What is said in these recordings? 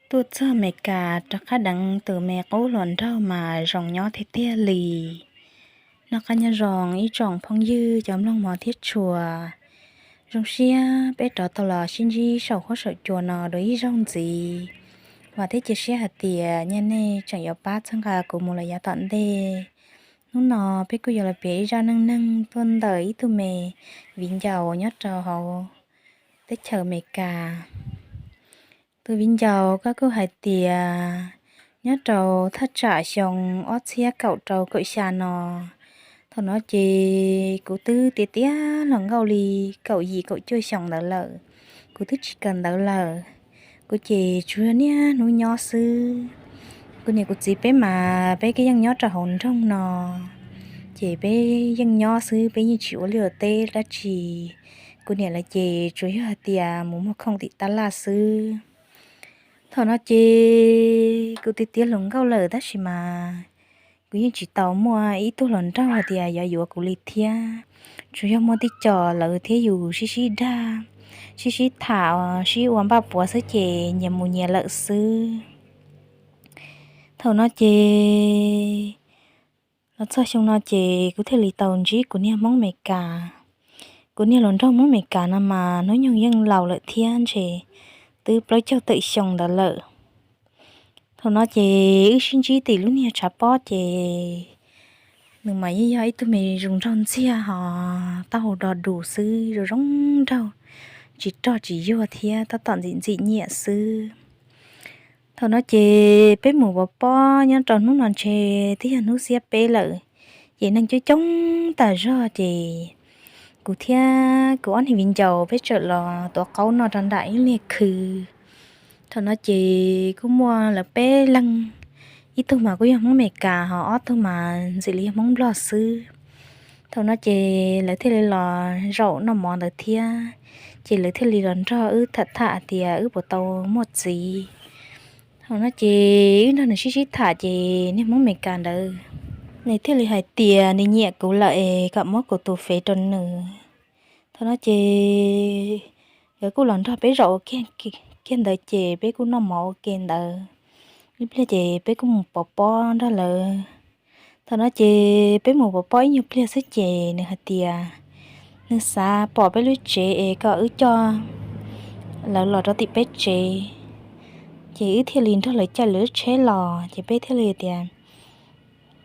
Tuaj txog Amelikas rov qab deev tus me qub hluas nraug mas zoo nyob tiag tiag li. Noj qab nyob zoo ib tsoom phooj ywg cov mloog hmov thiab tshua. Zoo siab peb rov tau los sib ntsib saum huab saum cua no dua ib zaug ntxiv. Vam thiab cia siab hais tias nyaj nej tseem yuav pab txhawb nqa kuv mus lawm yav tom ntej. Hnub no peb kuj yuav los piav ib zaj neej neeg tuaj ntawm ib tug me viv ncaus nyob rau hauv teb chaws Amelikas. Tus viv ncaus koj kuj hais tias nyob rau thaj tsam xyoo ob txhiab kaum rau kaum xya no, thaum no ces kuv twb tiav tiav hluas nkauj li kaum yim kaum cuaj xyoos ntawd lawm. Kuv twb tsis kawm ntawv lawm, kuv ces tsuas yog niaj hnub nyob xwb. Kuv niam kuv txiv peb mas peb kuj yeej nyob rau hauv nroog no, ces peb yeej nyob xwb, peb yeej tsis ua liaj ua teb dab tsi. Kuv niam lawv ces tsuas yog hais tias mus muag khoom tim taj laj xwb. Thaum no ces kuv twb tiav hluas nkauj lawm tab sis mas kuv yeej tsis tau muaj ib tug hluas nraug hais tias yuav yuav kuv li thiab. Tsuas yog muaj tib co lawv thiab yus sib sib dag, sib sib tham, sib ua npaj puav xwb ces nyias mus nyias lawm xwb. Thaum no ces los txog xyoo no ces kuv thiaj li tau ntsib kuv niag Hmoob Amelikas. Kuv niag hluas nraug Hmoob Amelikas no mas hnub nyoog yeej laus lawm thiab, ntshe twb plaub caug tawm xyoo ntawd lawm. Thaum no ces wb sib ntsib tim lub niag tshav pob ces nws mas yeej yog ib tug me zoo nraug ntxiag ho taub hau do dus xwb, zoo zoo nraug, tsis rog tsis yuag thiab tab tom ntxim ntxim nyiam xwb. Thaum no ces peb mus pov pob nyob rau hnub no ntshe twb yog hnub xiab peb lawm, ces neeg coob coob tas zog ces kuv thiab kuv ob niag viv ncaus peb txawm los tuav qaub noj rau nram ib liag khw. Thaum no ces kuj muaj lawv peb leeg, ib tug mas kuj yog Hmoob Amelikas ho ob tug mas ntxim li yog Hmoob Nplog xwb. Thaum no ces lawv thiaj li los zaum noj mov ntawd thiab, ces lawv thiaj li los nrog wb tham tham tias wb puas tau muaj txiv. Thaum no ces wb nrog nws sib sib tham ces niag Hmoob Amelikas ntawd nws thiaj li hais tias nws nyiam kuv lawm es kom muab kuv tus fev rau nws. Thaum no ces nkawd kuj los nrog peb zaum ua kiag ntawd ces peb kuj noj mov ua ke ntawd ib pliag ces peb kuj mus pov pob nrog lawv. Thaum no ces peb mus pov pob ib nyuag pliag xwb ces nws hais tias nws xav pom peb lub tsev es kom wb coj lawv los rau tim peb tsev. Ces wb thiaj li nrog lawv caij lawv lub tsheb los ces peb thiaj li tias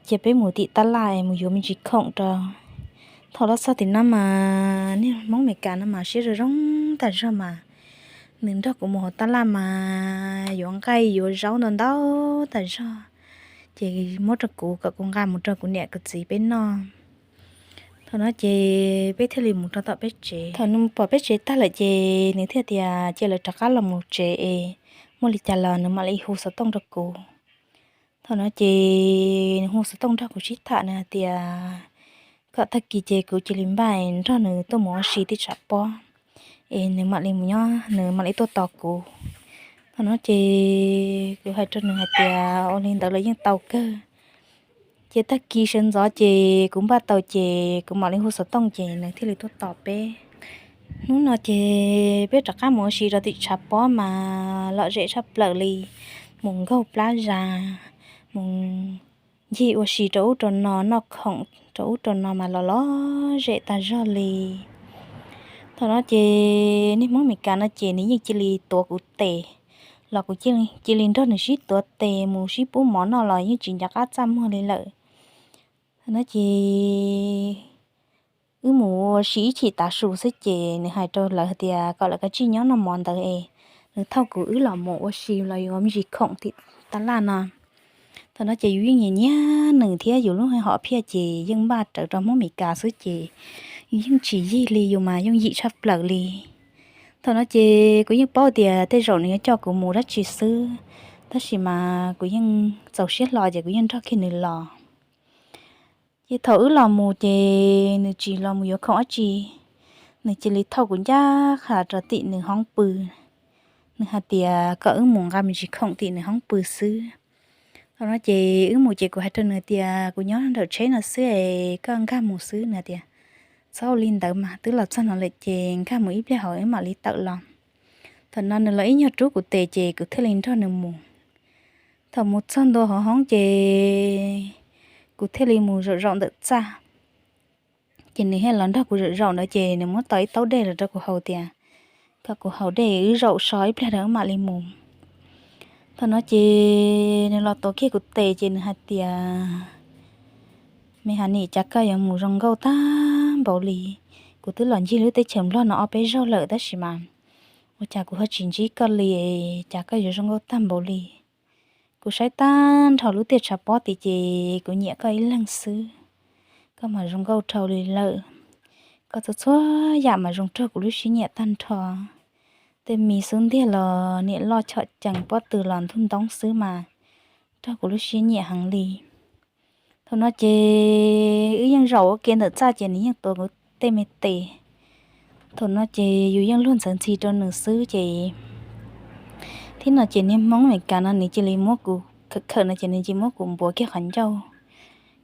ces peb mus tim taj laj es mus yuav me ntsis khoom rau. Thaum los txog tim no mas niag Hmoob Amelikas no mas siab zoo zoo tas zog mas nws nrog kuv mus hauv taj laj mas yuav nqaij yuav zaub ntau ntau tas zog, ces muab rau kuv kom kuv nqa mus rau kuv niam kuv txiv peb noj. Thaum no ces peb thiaj li mus rau tom peb tsev. Thaum nws pom peb tsev tag lawm ces nws thiaj tias cia lawv rov qab los mus tsev es muaj li cas los nws mam li hu xov tooj rau kuv. Thaum no ces nws hu xov tooj nrog kuv sib tham, nws hais tias kom tag kis ces kuv cia li npaj nrog nws tuaj mus ua si tim tshav pob es nws mam li mus nyob, nws mam li tuaj tos kuv. Thaum no ces kuv hais rau nws hais tias ua li ntawd los yeej tau kawg. Ces tag kis sawv ntxov ces kuv npaj tau ces kuv mam li hu xov tooj ces nws thiaj li tuaj tos peb. Hnub no ces peb rov qab mus ua si rau tim tshav pob mas lom zem tshaj plaws li, mus nkaug plab zas, mus ncig ua si rau ub rau no, noj khoom rau ub rau no mas los lom zem tas zog li. Thaum no ces niag Hmoob Amelikas no ces nws yeej cia li tuav kuv tes, los kuv cia li nrog nws sib tuav tes mus sib pub mov noj los yeej tsis nco qab txaj muag li lawm. Thaum no ces wb mus ua si ib chim tav su xwb ces nws hais rau lawv hais tias kom lawv kav tsij nyob noj mov ntawd es nws thauj kuv wb los mus ua si los yuav me ntsis khoom tim taj laj no. Thaum no ces yus yeej nyiam nyiam nws thiab yus lub hom phiaj ces yeej npaj rawv rau Hmoob Amelikas xwb ces yus yeej tsis yig li, yus mas yooj yim tshaj plaws li. Thaum no ces kuv yeej paub tias tej zaum nws yuav coj kuv mus dab tsi xwb, tab sis mas kuv yeej txaus siab hlo ces kuv yeej nrog kiag nws los. Ces thaum wb los mus ces nws tsis los mus yuav khoom dab tsi, nws cia li thauj kuv ncaj qha rau tim nws hoob pw. Nws hais tias kom wb mus nqa me ntsis khoom tim nws hoob pw xwb. Thaum no ces wb mus ces kuv hais rau nws tias kuv nyob nraum tsheb no xwb es koj nkag mus xwb. Nws tias txhob ua li ntawd mas, twb los txog no lawm ces nkag mus ib pliag hauv wb mam li tawm los. Thaum no nws los ib nyuag rub kuv tes ces kuv thiaj li nrog nws mus. Thaum mus txog ntua hauv hoob ces kuv thiaj li mus zaum zaum ntawm txaj. Ces nws thiaj los nrog kuv zaum zaum ntawd ces nws muab tau ib taub dej los rau kuv haus tias kom kuv haus dej wb zaum so ib pliag rau wb mam li mus. Thaum no ces nws los tuav kiag kuv tes ces nws hais tias, Me Hanis, cas koj yuav mus zoo nkauj tag npaum li? Kuv twb los ncig lub teb chaws Nplog no ob peb zaug lawm tab sis mas ua cas kuv ho tsis ntsib koj li, cas koj yuav zoo nkauj tag npaum li? Kuv saib tag nrho lub tiaj tshav pob tid ces kuv nyiam koj ib leeg xwb. Koj mas zoo nkauj dhau li lawm. Koj txhua txhua yam mas zoo raug kuv lub siab nyiam tag nrho. Tej me xub ntiag los niam loj chom cees, pob tw los ntug ntoob xwb mas raug kuv lub siab nyiam heev li. Thaum no ces wb yeej zaum ua ke ntawm txaj ces nws yeej tuav kuv tej me tes. Thaum no ces yus yeej luag ntxhi ntxhi rau nws xwb ces thib no ces niag Hmoob Amelikas no nws cia li muab kuv khawm khawm no ces nws cia li muab kuv npuav kiag qhov ncauj.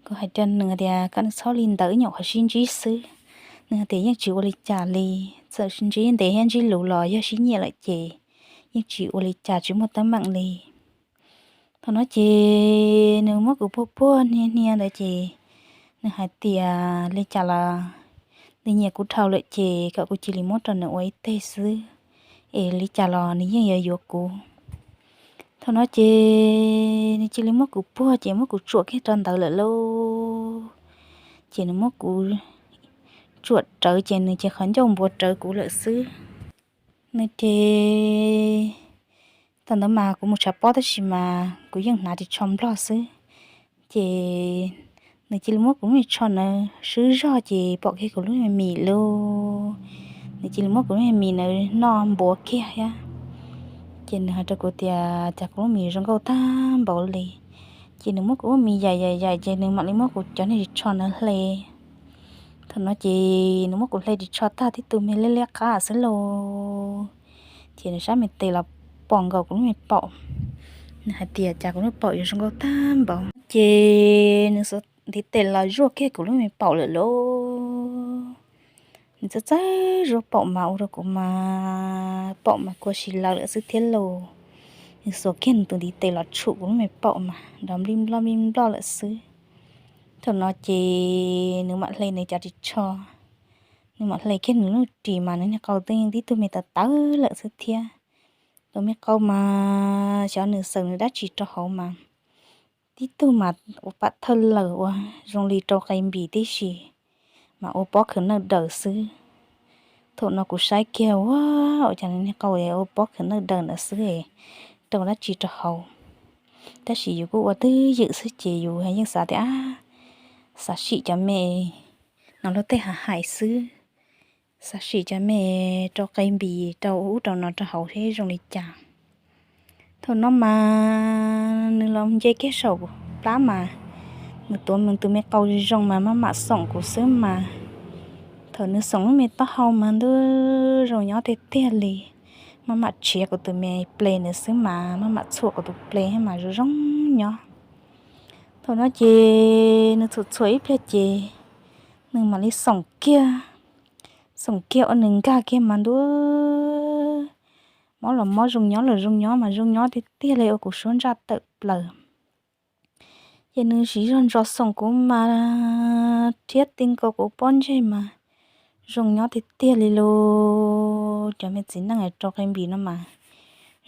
Kuv hais rau nws tias, Koj txhob li ntawd, wb nyuam qhuav sib ntsib xwb. Nws hais tias, Yeej tsis ua li cas li, txawm ntsib ntev thiab ntsib luv los yog sib nyiam lawm ces yeej tsis ua li cas, tsis muaj teeb meem li. Thaum no ces nws muab kuv puag puag hnia hnia ntawd ces nws hais tias, Li cas los nws nyiam kuv dhau lawm ces kom kuv cia li muab rau nws ua ib teg xwb, es li cas los nws yeej yuav yuav kuv. Thaum no ces nws cia li muab kuv puag ces muab kuv tsuam kiag rau ntawd lawm lauj. Ces nws muab kuv tsuam rawv ces nws ces qhov ncauj npuav rawv kuv lawm xwb. Nws ces thaum ntawd mas kuv mus tshav pob tab sis mas kuv yeej hnav ris tsho Nplog xwb. Ces nws cia li muab kuv lub me tsho ntawd swb zog ces pom kiag kuv lub me mis lauj. Nws cia li muab kuv lub me mis ntawd noj npuav kiag thiab. Ces nws hais rau kuv tias, Cas kuv lub mis zoo nkauj tag npaum li? Ces nws muab kuv lub mis yaim yaim yaim ces nws mam li muab kuv cov niag ris tsho ntawd hle. Thaum no ces nws muab kuv hle ris tsho tag tib tug me liab liab qab xwb lauj. Ces nws sab me tes los pom nkaus kuv lub me paum. Nws hais tias, Cas kuv lub paum yuav zoo nkauj tag npaum? Ces nws xuas ntiv tes los zuaj kiag kuv lub me paum lawm lauj. Nws txawj txawj zuaj paum mas ua rau kuv mas paum mas kua si lawm lawm xwb thiab lauj. Nws xuas kiag nws tus ntiv tes los tshum kuv lub me paum mas nrov nplij nploj nplij nploj lawm xwb. Thaum no ces nws mam hle nws cov ris tsho, nws mam hle kiag nws lub ris mas nws niag qau twb yeej tib tug me tawv tawv lawm xwb thiab. Tus me qau mas xyov nws xaws nws dab tsi rau hauv mas tib tug mas ua pam thawj lawm uas zoo li rau qe npis tib si, mas ua pob khawv nawj daws xwb. Thaum no kuv saib kiag ua, ua cas nws niag qau ua pob khawv nawj daws ntawd xwb, rau dab tsi rau hauv? Tab sis yus kuj ua twj ywm xwb ces yus yeej xav tias, xav sim cov me no luag tej hav hais xwb, xav sim cov me rau qe npis rau ub rau no rau hauv seb zoo li cas. Thaum no mas nws los nce kiag saum plab mas nws tuav tus me qau zoo mas maj mam xoom kuv xwb mas. Thaum nws xoom lub me taub hau mas ntuj zoo nyob tiag tiag li, maj mam tshiav kuv tus me ple ntawd xwb mas maj mam txhuam kuv tus ple mas zoo zoo nyob. Thaum no ces nws txhuam txhuam ib pliag ces nws mam li xoom kiag, xoom kiag ua nws nkag kiag mas ntuj, mob los mob zoo nyob los zoo nyob mas zoo nyob tiag tiag li ua kuv suab ntsaj tawm plaws. Ces nws siv zog ntsos xoom kuv mas rhiab ti nkaus kuv pob ntseg mas zoo nyob tiag tiag li lauj. Cov me txiv neej rau qe npis no mas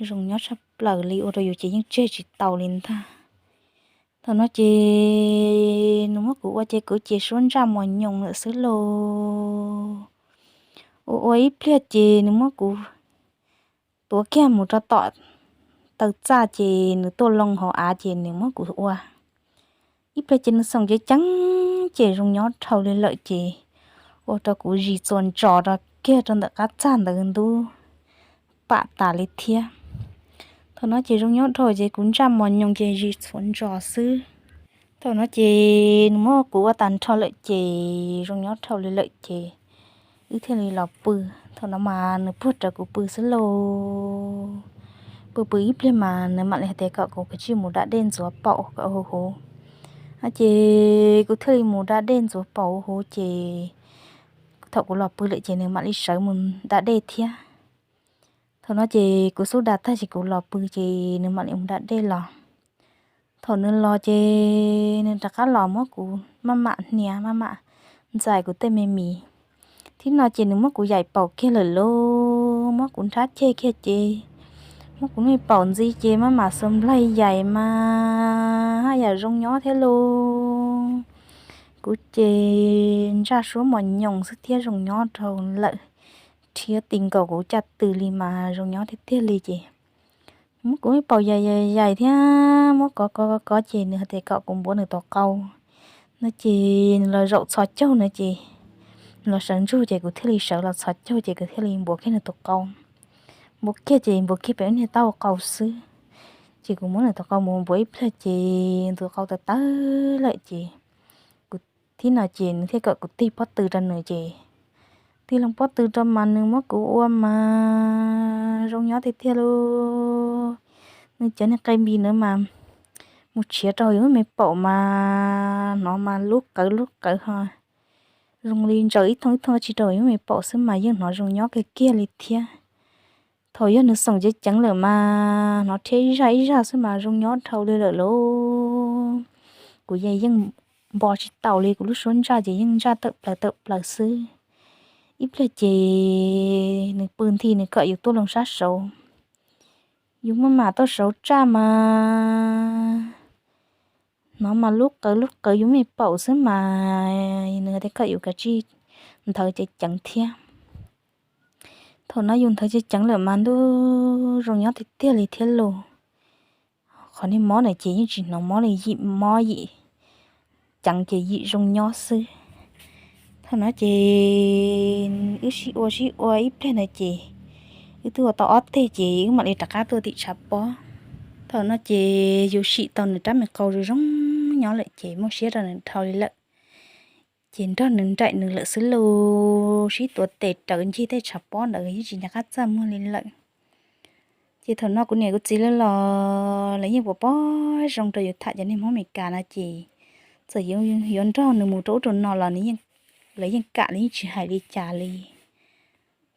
zoo nyob tshaj plaws li ua rau yus ces yeej tseg tsis tau li ntag. Thaum no ces nws muab kuv ua ces kuv ces suab ntsaj mos nyoos lawm xwb lauj. Ua ua ib pliag ces nws muab kuv tuav kiag mus rau tom taw txaj ces nws tuaj loo hauv av ces nws muab kuv ua. Ib pliag ces nws xoom ceev ceev ces zoo nyob dhau li lawm ces ua rau kuv zis txuas ntsos rau kiag rau ntawm qab txaj ntawd ntub pam tas li thiab. Thaum no ces zoo nyob dhau ces kuv ntsaj mos nyoos ces zis txuas ntsos xwb. Thaum no ces nws muab kuv ua tag nrho lawm ces zoo nyob dhau li lawm ces wb thiaj li los pw. Thaum no mas nws puag rawv kuv pw xwb lauj. Pw pw ib pliag mas nws mam li hais tias kom kuv kav tsij mus da dej ntxuav paum kom huv huv. Ces kuv thiaj li mus da dej ntxuav paum huv huv ces thaum kuv los pw lawm ces nws mam li sawv mus da dej thiab. Thaum no ces kuv xub da tag ces kuv los pw ces nws mam li mus da dej los. Thaum nws los ces nws rov qab los muab kuv maj mam hnia maj mam ntxais kuv tej me mis. Thib no ces nws muab kuv yaim paum kiag lawm lauj, muab kuv nrhab ceg kiag ces muab kuv me paum ntxiv ces maj mam xuas nplaig yaim mas haj yam zoo nyob thiab lauj. Kuv ces ntsaj suab mos nyoos xwb thiab zoo nyob rau lawm, rhiab ti nkaus kuv caj tw li mas zoo nyob tiag tiag li ces muab kuv me paum yaim yaim yaim thiab muab kov kov kov kov ces nws hais tias kom kuv npuav nws tus qau no ces nws los zaum txhos caug no ces nws los sawv ntsug ces kuv thiaj li sawv los txhos caug ces kuv thiaj li npuav kiag nws tus qau. Npuav kiag ces npuav kiag pem niag taub hau qau xwb. Ces kuv muab nws tus qau mus npuav ib pliag ces nws tus qau tawv tawv lawm ces kuv, thib no ces nws thiaj kom kuv tig pob tw rau nws ces tig loo pob tw rau mas nws muab kuv ua mas zoo nyob tiag tiag lauj. Nws cov niag qe npis ntawd mas mus tshiav rau yus me paum mas hnov mas lub qawv lub qawv ho zoo li ntsaws ib thooj ib thooj tsis rau yus me paum xwb mas yeej hnov zoo nyob kawg kiag li thiab. Thaum yog nws xoom ceev ceev lawm mas hnov rhiab ib zaj ib zaj xwb mas zoo nyob dhau li lawm lauj. Kuv yeej npo tsis taus li, kuv lub suab ntsaj ces yeej ntsaj tawm plaws tawm plaws xwb. Ib pliag ces nws pw nthi nws kom yus tuaj loo sab saud. Yus maj mam tuaj saud tsaj mas hnov mas lub qawv lub qawv yus me paum xwb mas nws hais tias kom yus kav tsij nthawv ceev ceev thiab. Thaum no yus nthawv ceev ceev lawm mas ntuj zoo nyob tiag tiag li thiab lauj. Qhov niag mob na ces yeej tsis hnov mob li, yim mob yim ceev ces yim zoo nyob xwb. Thaum no ces wb sib ua sib ua ib pliag na ces wb twb ua tau ob teg ces wb mam li rov qab tuaj tim tshav pob. Thaum no ces yus sim tau nws rab me qau zoo zoo nyob lawm ces muaj siab rau nws dhau li lawm. Ces nrog nws nraim nws lawm xwb lauj, sib tuav tes rawv ncig tej tshav pob ntawd yeej tsis nco qab txaj muag li lawm. Ces thaum no kuv niam kuv txiv lawv los lawv yeej pov pob zoo rau yus tham cov niag Hmoob Amelikas no ces txawm yuav nrog nws mus rau ub rau no los lawv yeej kam li, yeej tsis hais li cas li.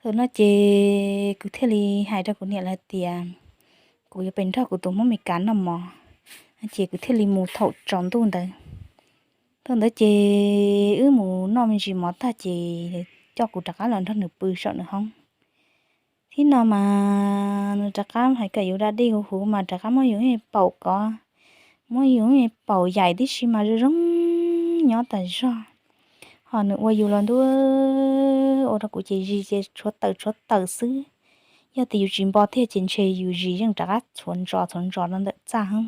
Thaum no ces kuv thiaj li hais rau kuv niam lawv tias kuv yuav pes nrog kuv tus Hmoob Amelikas noj mov, ces kuv thiaj li mus thaum tsaus ntuj ntawd. Thaum ntawd ces wb mus noj me ntsis mov tag ces coj kuv rov qab los nrog nws pw saum nws hoob. Thib no mas nws rov qab hais kom yus da dej huv huv mas rov qab muab yus me paum kov, muab yus me paum yaim tib si mas zoo zoo nyob tas zog. Ho nws ua yus los ntuj, ua rau kuv ces zis ces tshuav tawm tshuav tawm xwb. Yog tias yus tsis npo thiab ces ntshe yus zis yeej rov qab txhuav ntsos txhuav ntsos rau ntawm txaj heeb,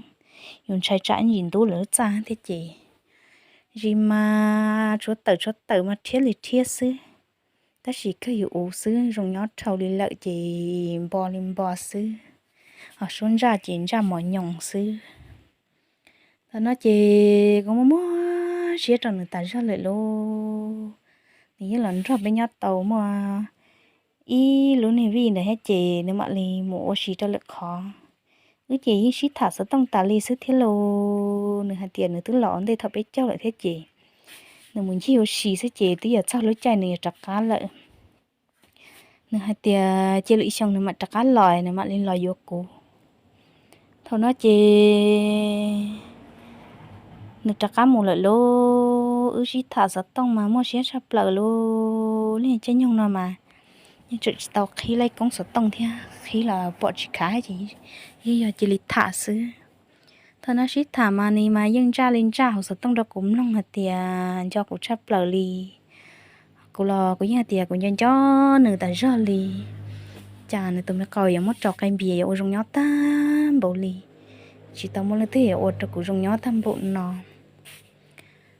yus ntshai tsam ib ntsis ntub lawv lub txaj thiab ces zis mas tshuav tawm tshuav tawm mas rhiab li rhiab xwb. Tab sis kawg yus ua xwb zoo nyob dhau li lawm ces npo li npo xwb, ho suab ntsaj ces ntsaj mos nyoos xwb. Thaum no ces kuv muaj muaj siab rau nws tas zog lawm lauj. Nws yeej los nrog peb nyob tau muaj ib lub niag vij ntawd thiab ces nws mam li mus ua si rau lwm qhov. Wb ces yeej sib tham xov tooj tas li xwb thiab lauj. Nws hais tias nws twb los ua ntej thaum peb caug lawm thiab ces nws mus ncig ua si xwb ces twb yuav txog lub caij nws yuav rov qab lawm. Nws hais tias cia lwm xyoo nws mam rov qab los, nws mam li los yuav kuv. Thaum no ces nws rov qab mus lawm lauj. Wb sib tham xov tooj mas muaj siab tshaj plaws lauj. Niag caij nyoog no mas yeej tseem tsis tau qhib laij koob xov tooj thiab, qhib los pom tsis khav ces yeej yog cia li tham xwb. Thaum no sib tham mas nws mas yeej ntsaj li ntsaj hauv xov tooj rau kuv mloog hais tias nco kuv tshaj plaws li. Kuv los kuv yeej hais tias kuv nco nco nws tas zog li, cas nws tus me qau yuav muab rau qe npias yuav ua zoo nyob tag npaum li, tsis tau muaj leej twg yuav ua rau kuv zoo nyob tag npaum no.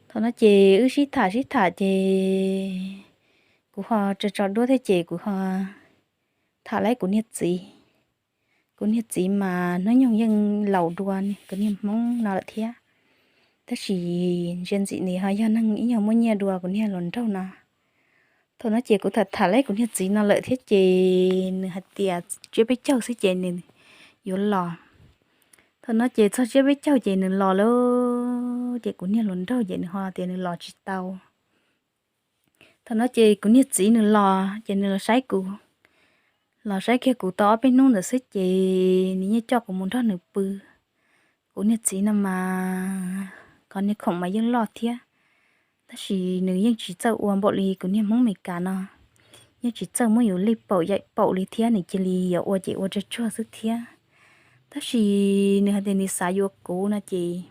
Thaum no ces wb sib tham sib tham ces kuv ho tso tso duab thiab ces kuv ho tham laib kuv niag txiv. Kuv niag txiv mas hnub nyoog yeej laus dua kuv niag hmoob no lawm thiab, tab sis ntsia ntxim nws ho yog neeg ib nyuag muaj nyiaj dua kuv niag hluas nraug no. Thaum no ces kuv tham tham laib kuv niag txiv no lawm thiab ces nws hais tias tsiab peb caug xwb ces nws yuav los. Thaum no ces txog tsiab peb caug ces nws los lawm, ces kuv niag hluas nraug ces nws ho tias nws los tsis tau. Thaum no ces kuv niag txiv nws los ces nws los saib kuv, los saib kiag kuv tau ob peb hnub ntawd xwb ces nws yeej coj kuv mus nrog nws pw. Kuv niag txiv no mas qhov niag khoom mas yeej loj thiab, tab sis nws yeej tsis txawj ua npaum li kuv niag Hmoob Meskas no, yeej tsis txawj muab yus lij paum yaim paum li thiab, nws cia li yuav ua ces ua tsuag tsuag xwb thiab. Tab sis nws hais tias nws xav yuav kuv no ces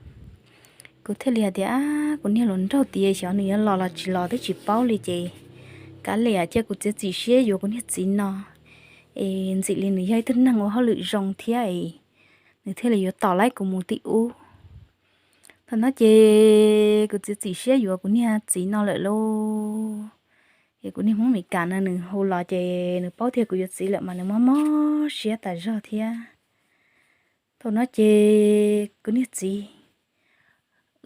kuv thiaj li hais tias, kuv niag hluas nraug tias xyov nws yuav los los tsis los twb tsis paub li ces kav liam, cia kuv txiav txim siab yuav kuv niag txiv no es ntxim li nws yog ib tug neeg ua hauj lwm zoo thiab es nws thiaj li yuav tos laib kuv mus tim ub. Thaum no ces kuv txiav txim siab yuav kuv niag txiv no lawm lauj. Es kuv niag Hmoob Meskas no nws hu los ces nws paub tias kuv yuav txiv lawm mas nws mob mob siab tas zog thiab. Thaum no ces kuv niag txiv,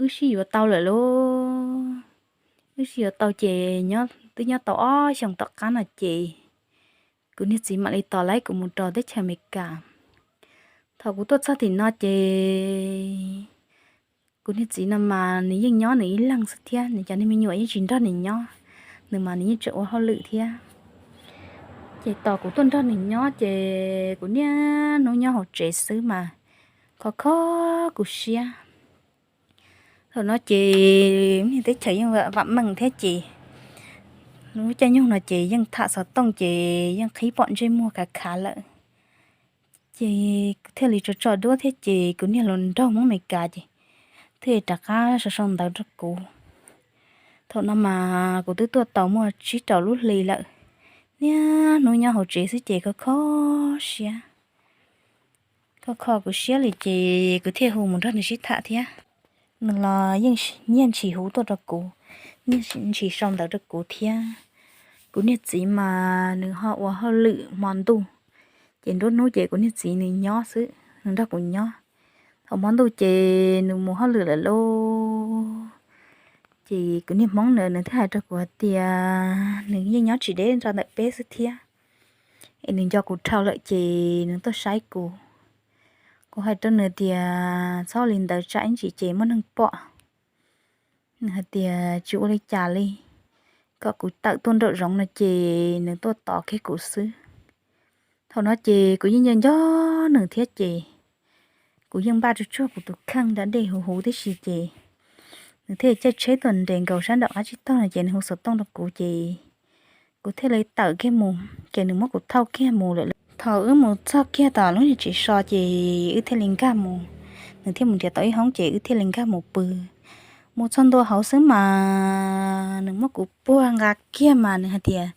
wb sib yuav tau lawm lauj. Wb sib yuav tau ces nyob twb nyob tau ob xyoos tom qab no ces kuv niag txiv mam li tos laib kuv mus rau teb chaws Amelikas. Thaum kuv tuaj txog tim no ces kuv niag txiv no mas nws yeej nyob nws ib leeg xwb thiab, nws cov niag me nyuam yeej tsis nrog nws nyob, nws mas nws yeej tseem ua hauj lwm thiab. Ces tos kuv tuaj nrog nws nyob ces kuv niaj hnub nyob hauv tsev xwb mas khov kho kuv siab. Thaum no ces niag teb chaws yeej vam meej thiab ces lub caij nyoog no ces yeej tham xov tooj ces yeej qhib pom ntsej muag khav khav lawm. Ces kuv thiaj li tso tso duab thiab ces kuv niag hluas nraug Hmoob Amelikas ces thiaj li rov qab sau sau ntawv rau kuv. Thaum no mas kuv twb tuaj tau muaj tsib rau lub hli lawm, niaj hnub nyob hauv tsev xwb ces khov kho siab. Khov kho kuv siab li ces kuv thiaj hu mus nrog nws sib tham thiab. Nws los yeej nyiag ntshis hu tuaj rau kuv, nyiag ntshis sau ntawv rau kuv thiab. Kuv niag txiv mas nws ho ua hauj lwm hmo ntuj, ces nruab hnub ces kuv niag txiv nws nyob xwb, nws nrog kuv nyob. Thaum hmo ntuj ces nws mus hauj lwm lawm lauj. Ces kuv niag hmoob ntawd nws thiaj hais rau kuv hais tias nws yeej nyob tsis deb nrog ntawm peb xwb thiab, es nws nco kuv dhau lawm ces nws tuaj saib kuv. Kuv hais rau nws tias txhob ua li ntawd tsam ib ntsis ces muaj neeg pom. Nws hais tias tsis ua li cas li, kom kuv tawm tuaj nraum zoov no ces nws tuaj tos kiag kuv xwb. Thaum no ces kuv yeej nco nco nws thiab ces kuv yeej npaj tsuag tsuag kuv tus kheej da dej huv huv tib si ces nws thiaj caij tsheb tuaj nres nkaus sab nraum qab tsib taug no ces nws hu xov tooj rau kuv ces kuv thiaj li tawm kiag mus ces nws muab kuv thauj kiag mus lawm. Thaum wb mus txog kiag tom lub niag tsev so ces wb thiaj li nkag mus, nws thiaj mus nrhiav tau ib hoob ces wb thiaj li nkag mus pw. Mus txog ntua hauv xwb mas nws muab kuv puag nqa kiag mas nws hais tias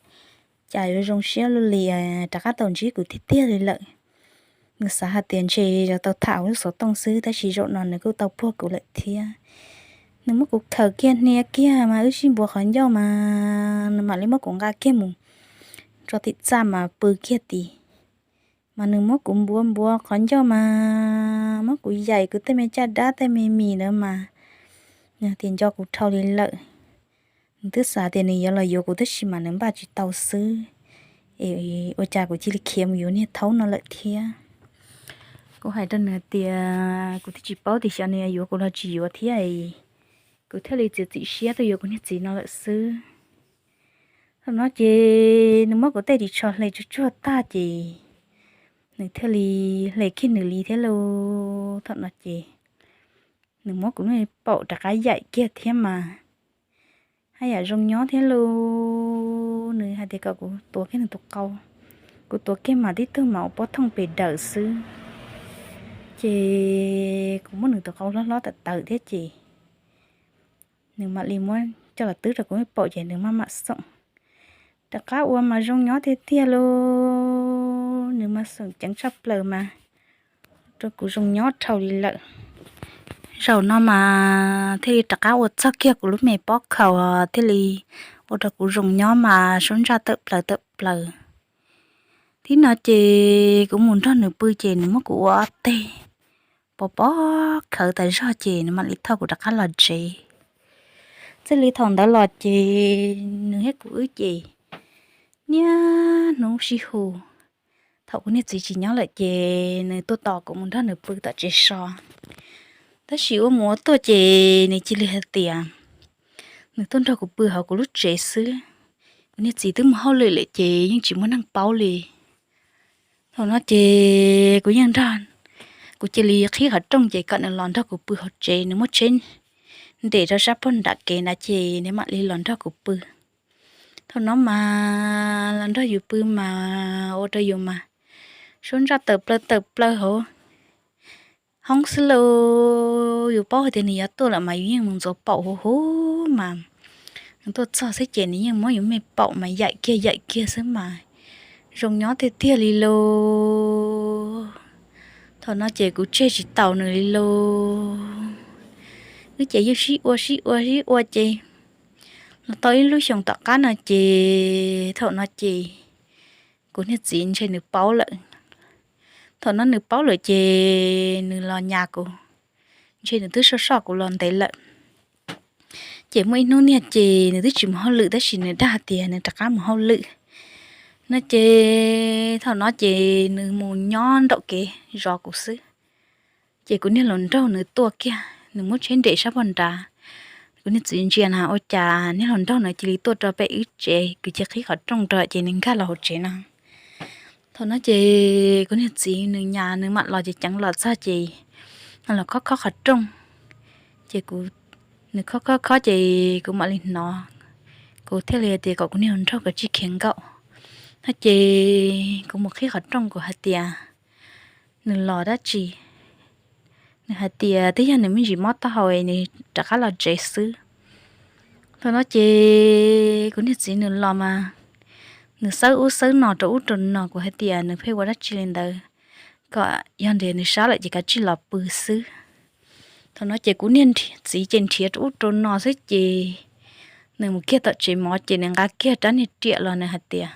cas yuav zoo siab luaj li, rov qab tau ntsib kuv tiag tiag li lawm. Nws xav hais tias ntshe yuav tau tham hauv lub xov tooj xwb tab sis zaum no nws kuj tau puag kuv lawm thiab. Nws muab kuv khaws kiag hnia kiag mas wb sib npuav qhov ncauj mas nws mam li muab kuv nqa kiag mus rau tim txaj mas pw kiag tid. Mas nws muab kuv npuav npuav qhov ncauj mas muab kuv yaim kuv tej me caj dab tej me mis ntawd mas nws tias nco kuv dhau li lawm. Nws twb xav tias nws yuav los yuav kuv tab sis mas nws npaj tsis tau xwb, es ua cas kuv cia li khiav mus yuav niag thaub no lawm thiab. Kuv hais rau nws tias kuv twb tsis paub tias xyov nws yuav kuv los tsis yuav thiab, kuv thiaj li txiav txim siab tuaj yuav kuv niag txiv no lawm xwb. Thaum no ces nws muab kuv tej ris tsho hle tsuag tsuag tag ces nws thiaj li hle kiag nws li thiab lauj. Thaum no ces nws muab kuv lub paum rov qab yaim kiag thiab mas haj yam zoo nyob thiab lauj. Nws hais tias kom kuv tuav kiag nws tus qau, kuv tuav kiag mas tib tug mas ua pob thooj pes daws xwb. Ces kuv muab nws tus qau hlob hlob tawm tawm thiab ces nws mam li muab coj los twb rau kuv lub paum ces nws maj mam xoom. Rov qab ua mas zoo nyob tiag tiag lauj, nws mas xoom ceev tshaj plaws mas rau kuv zoo nyob dhau li lawm. Zaum no mas thiaj li rov qab ua txog kiag kuv lub me pob khaus thiaj li ua rau kuv zoo nyob mas sub ntsaj tawm plaws tawm plaws. Thib no ces kuv mus nrog nws pw ces nws muab kuv ua ob teg pov pob khawv tas zog ces nws mam li thauj kuv rov qab los tsev. Txij li thaum ntawd los ces nws thiab kuv wb ces niaj hnub sib hu. Thaum kuv niag txiv tsis nyob lawm ces nws tuaj tos kuv mus nrog nws pw tom tsev so. Tab sis ua mus ua tuaj ces nws cia li hais tias nws tuaj nrog kuv pw hauv kuv lub tsev xwb. Kuv niag txiv twb mus hauj lwm lawm ces yeej tsis muaj neeg paub li. Thaum no ces kuv yeej nrog, kuv cia li qhib qhov rooj ces kom nws los nrog kuv pw hauv tsev, nws muab tsheb nres rau sab pog nram kev nrad ces nws mam li los nrog kuv pw. Thaum no mas los nrog yus pw mas ua rau yus mas suab ntsaj tawm plaws tawm plaws hauv hoob xwb lauj. Yus paub hais tias nws yuav tuaj lawm mas yus yeej mus ntxuav paum huv huv mas nws tuaj txog xwb ces nws yeej muab yus me paum mas yaim kiag yaim kiag xwb mas zoo nyob tiag tiag li lauj. Thaum no ces kuv tseg tsis taus nws li lauj. Wb ces yeej sib ua sib ua sib ua ces los tau ib lub xyoos tom qab no ces thaum no ces kuv niag txiv ntshe nws paub lawm. Thaum no nws paub lawm ces nws los nyas kuv, ntshe nws twb soj soj kuv los ntev lawm. Ces muaj ib hnub niag ces nws twb tsis mus hauj lwm tab sis nws dag tias nws rov qab mus hauj lwm no ces thaum no ces nws mus nyob nraum kev zov kuv xwb. Ces kuv niag hluas nraug nws tuaj kiag, nws muab tsheb nres sab pog nrad. Kuv niag txiv ntsia na ua cas niag hluas nraug no cia li tuaj rau pem wb tsev, kuv cia qhib qhov rooj rau ces nws nkag los hauv tsev no. Thaum no ces kuv niag txiv nws nyas nws mam los ces ceev los txog ces los khob khob qhov rooj. Ces kuv, nws khob khob khob ces kuv mam li hnov, kuv thiaj li tias kom kuv niag hluas nraug kav tsij khiav nkaum no ces kuv mus qhib qhov rooj kuv hais tias nws los dab tsi. Nws hais tias twb yog nws me ntsis mob taub hau nws rov qab los tsev xwb. Thaum no ces kuv niag txiv nws los mas nws xawb ub xawb no rau ub rau no, kuv hais tias nws pheej ua dab tsi li ntawd, kom yog ntias nws sab lawm ces kav tsij los pw xwb. Thaum no ces kuv niag txiv ces nrhiav rau ub rau no xwb ces nws mus kiag tom tsev mov ces nws nqa kiag rab niag riam los nws hais tias,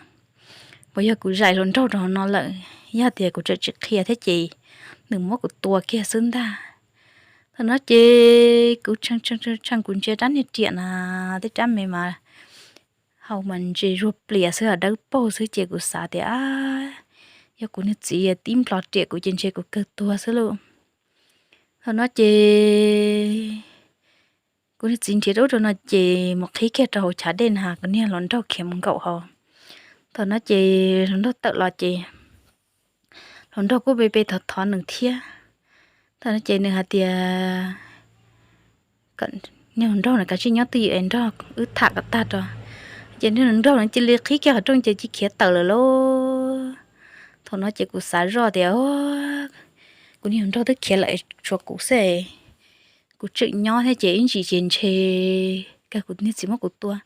puas yog kuv zais hluas nraug rau hauv no lawm, yog tias kuv tseem tsis qhia thiab ces nws muab kuv tua kiag xwb ntag. Thaum no ces kuv tshee kuv ntsia rab niag riam na, tej rab me mas hau mas ntse zuag plias xwb, dawb paug xwb ces kuv xav tias yog kuv niag txiv tib nplos riam kuv ces ntshe kuv kawg tuag xwb lauj. Thaum no ces kuv niag txiv nrhiav rau ub rau no ces mus qhib kiag rau hauv chav dej na, kuv niag hluas nraug khiav mus nkaum hauv. Thaum no ces hluas nraug tawm los ces hluas nraug kuj pe pe thov thov nws thiab. Thaum no ces nws hais tias niag hluas nraug no kav tsij nyob twj ywm es nrog wb tham kom tag tso. Ces niag hluas nraug no cia li qhib kiag qhov rooj ces cia khiav tawm lawm lauj. Thaum no ces kuv xav zoj tias kuv niag hluas nraug twb khiav lawm tshuav kuv xwb, kuv tseem nyob thiab ces ib ntsis ces ntshe kawg kuv niag txiv muab kuv tua.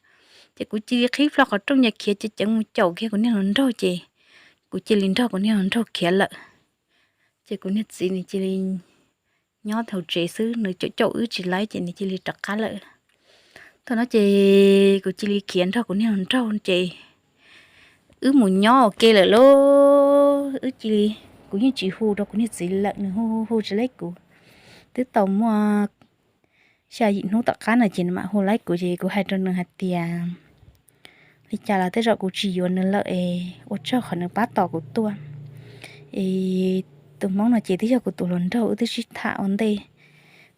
Ces kuv cia li qhib plho qhov rooj cia khiav ceev ceev mus caum kiag kuv niag hluas nraug ces kuv cia li nrog kuv niag hluas nraug khiav lawm. Ces kuv niag txiv nws cia li nyob hauv tsev xwb, nws caum caum wb tsis laib ces nws cia li rov qab lawm. Thaum no ces kuv cia li khiav nrog kuv niag hluas nraug ces wb mus nyob ua ke lawm lauj. Wb cia li, kuv yeej tsis hu rau kuv niag txiv lawm, nws hu hu hu tsis laib kuv. Twb tau muaj xya yim hnub tom qab no ces nws mam hu laib kuv ces kuv hais rau nws hais tias li cas los tej zaum kuv tsis yuav nws lawm es ua tsaug qhov nws pab tos kuv tuaj. Es tus hmoob no ces twb yog kuv tus hluas nraug wb twb sib tham ua ntej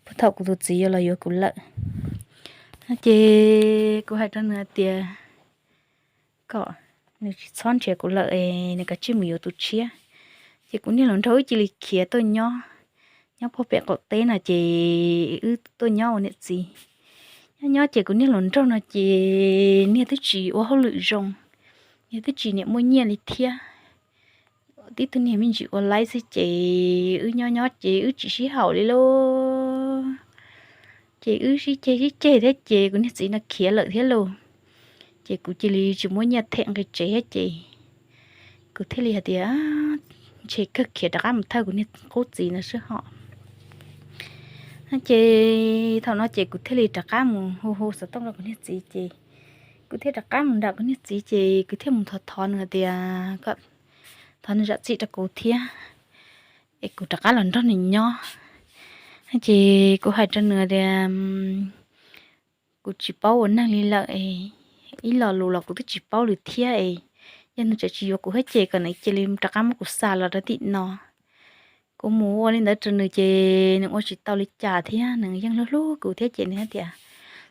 puag thaum kuv tus txiv yuav los yuav kuv lawm. Ces kuv hais rau nws hais tias kom nws tsis txhob nrhiav kuv lawm es nws kav tsij mus yuav tus tshiab. Ces kuv niag hluas nraug wb cia li khiav tuaj nyob, nyob puag pem qaum teb no ces wb tuaj nyob ua niam txiv. Nyob nyob ces kuv niag hluas nraug no ces niag twb tsis ua hauj lwm zoo, niag twb tsis niam muaj nyiaj li thiab. Tib tug niag me ntsis ua laib xwb ces wb nyob nyob ces wb tsis sib haum li lauj. Ces wb sib ceg sib ceg thiab ces kuv niag txiv no khiav lawm thiab lauj. Ces kuv cia li tsis muaj nyiaj them nqi tsev thiab ces kuv thiaj li hais tias ntshe kawg khiav rov qab mus thawj kuv niag qub txiv no sib hom. Ces thaum no ces kuv thiaj li rov qab mus hu hu xov tooj rau kuv niag txiv ces kuv thiaj rov qab mus nram kuv niag txiv ces kuv thiaj mus thov thov nws tias kom thov nws zam txim rau kuv thiab es kuv rov qab los nrog nws nyob. Ces kuv hais rau nws tias kuv tsis paub ua neeg li lawm, ib lo lus los kuv twb tsis paub li thiab es yog nws tseem tsis yuav kuv thiab ces kom nws cia li rov qab muab kuv xa los rau tim no. Kuv mus ua li ntawd rau nws ces nws ua tsis tau li cas thiab nws yeej hlub hlub kuv thiab ces nws hais tias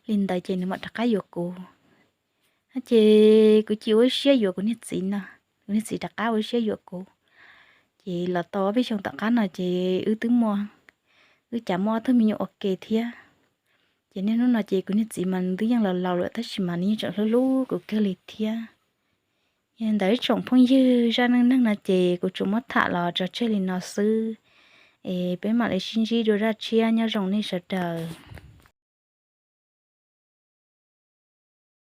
li ntawd ces nws mam rov qab yuav kuv. Ces kuv cia ua siab yuav kuv niag txiv no, kuv niag txiv rov qab ua siab yuav kuv. Ces los tau ob peb xyoos tom qab no ces wb twb muaj, wb cas muaj ob tug me nyuam ua ke thiab. Ces niaj hnub no ces kuv niag txiv mas nws twb yeej laus laus lawm tab sis mas nws yeej tseem hlub hlub kuv kawg li thiab. Yog li ntawd ib tsoom phooj ywg, zaj neej neeg no ces kuv tsuas muab tham los tso tseg li no xwb, es peb mam li sib ntsib dua zaj tshiab, nyob zoo nej sawv daws.